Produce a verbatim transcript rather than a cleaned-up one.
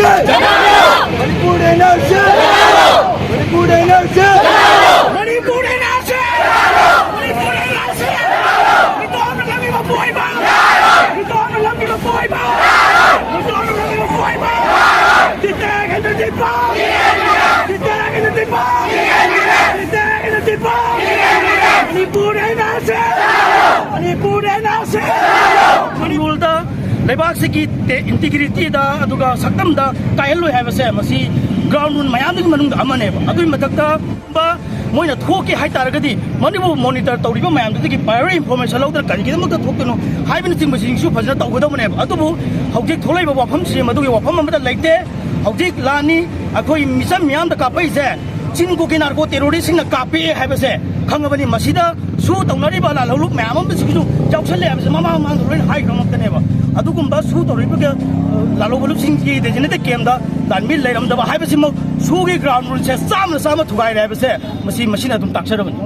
ꯃꯅꯤꯄꯨꯔꯗ ꯏꯟꯅꯔꯁꯤ! ꯃꯅꯤꯄꯨꯔꯗ ꯏꯟꯅꯔꯁꯤ! ꯃꯅꯤꯄꯨꯔꯗ ꯏꯟꯅꯔꯁꯤ! ꯃꯅꯤꯄꯨꯔꯗ ꯏꯟꯅꯔꯁꯤ! ꯃꯤꯇꯣꯞꯅ ꯂꯝꯕꯤ ꯃꯄꯨ ꯑꯣꯏꯕ! ꯃꯤꯇꯣꯞꯅ ꯂꯝꯕꯤ ꯃꯄꯨ ꯑꯣꯏꯕ! ꯃꯤꯇꯣꯞꯅ ꯂꯝꯕꯤ ꯃꯄꯨ ꯑꯣꯏꯕ! Detect and deport! Detect and deport! Detect and deport! ꯃꯅꯤꯄꯨꯔꯗ ꯏꯟꯅꯔꯁꯤ! ꯃꯅꯤꯄꯨꯔꯗ ꯏꯟꯅꯔꯁꯤ! ꯃꯅꯤꯄꯨꯔꯗ ꯂꯩꯕꯥꯛꯁꯤꯒꯤ ꯇꯦ-, integrityꯗ ꯑꯗꯨꯒ ꯁꯛꯇꯝꯗ ꯀꯥꯏꯍꯜꯂꯣꯏ ꯍꯥꯏꯕꯁꯦ ꯃꯁꯤ ground rule ꯃꯌꯥꯝꯗꯨꯒꯤ ꯃꯅꯨꯡꯗ ꯑꯃꯅꯦꯕ꯫ ꯑꯗꯨꯒꯤ ꯃꯊꯛꯇ ꯃꯣꯏꯅ ꯊꯣꯛꯀꯦ ꯍꯥꯏ ꯇꯥꯔꯒꯗꯤ ꯃꯅꯤꯄꯨꯔ monitor ꯇꯧꯔꯤꯕ ꯃꯌꯥꯝꯗꯨꯗꯒꯤ prior information ꯂꯧꯗꯅ ꯀꯔꯤꯒꯤꯗꯃꯛꯇ ꯊꯣꯛꯇꯣꯏꯅꯣ ꯍꯥꯏꯕꯅꯆꯤꯡꯕꯁꯤꯡꯁꯨ ꯐꯖꯅ ꯇꯧꯒꯗꯕꯅꯦꯕ꯫ ꯑꯗꯨꯕꯨ ꯍꯧꯖꯤꯛ ꯊꯣꯛꯂꯛꯏꯕ ꯋꯥꯐꯝꯁꯤ ꯃꯗꯨꯒꯤ ꯋꯥꯐꯝ ꯑꯃꯠꯇ ꯂꯩꯇꯦ꯫ ꯍꯧꯖꯤꯛ ꯂꯥꯟꯅꯤ, ꯑꯩꯈꯣꯏ ꯃꯤꯆꯝ ꯃꯤꯌꯥꯝꯗ ꯀꯥꯞꯄꯛꯏꯁꯦ ꯆꯤꯟ ꯀꯣꯀꯤ narco terroristꯁꯤꯡꯅ ꯀꯥꯞꯄꯛꯑꯦ ꯍꯥꯏꯕꯁꯦ ꯈꯪꯉꯕꯅꯤ꯫ ꯃꯁꯤꯗ ꯁꯨ ꯇꯧꯅꯔꯤꯕ ꯂꯥꯜꯍꯧꯂꯨꯞ ꯃꯌꯥꯝ ꯑꯃꯁꯤꯁꯨ ꯌꯥꯎꯁꯜꯂꯦ ꯍꯥꯏꯕꯁꯦ ꯃꯃꯥꯡ ꯃꯃꯥꯡꯗ ꯂꯣꯏꯅ ꯍꯥꯏꯈ꯭ꯔ ꯉꯥꯛꯇꯅꯦꯕ꯫ ꯑꯗꯨꯒꯨꯝꯕ ꯁꯨ ꯇꯧꯔꯤꯕ, ꯑ, ꯂꯥꯜꯍꯧꯕ ꯂꯨꯞꯁꯤꯡꯒꯤ designated campꯗ ꯂꯥꯟꯃꯤ ꯂꯩꯔꯝꯗꯕ ꯍꯥꯏꯕꯁꯤꯃꯛ ꯁꯨꯒꯤ ground ruleꯁꯦ ꯆꯥꯝꯃ ꯆꯥꯝꯃ ꯊꯨꯒꯥꯏꯔꯦ ꯍꯥꯏꯕꯁꯦ ꯃꯁꯤ, ꯃꯁꯤꯅ ꯑꯗꯨꯝ ꯇꯥꯛꯆꯔꯕꯅꯤ꯫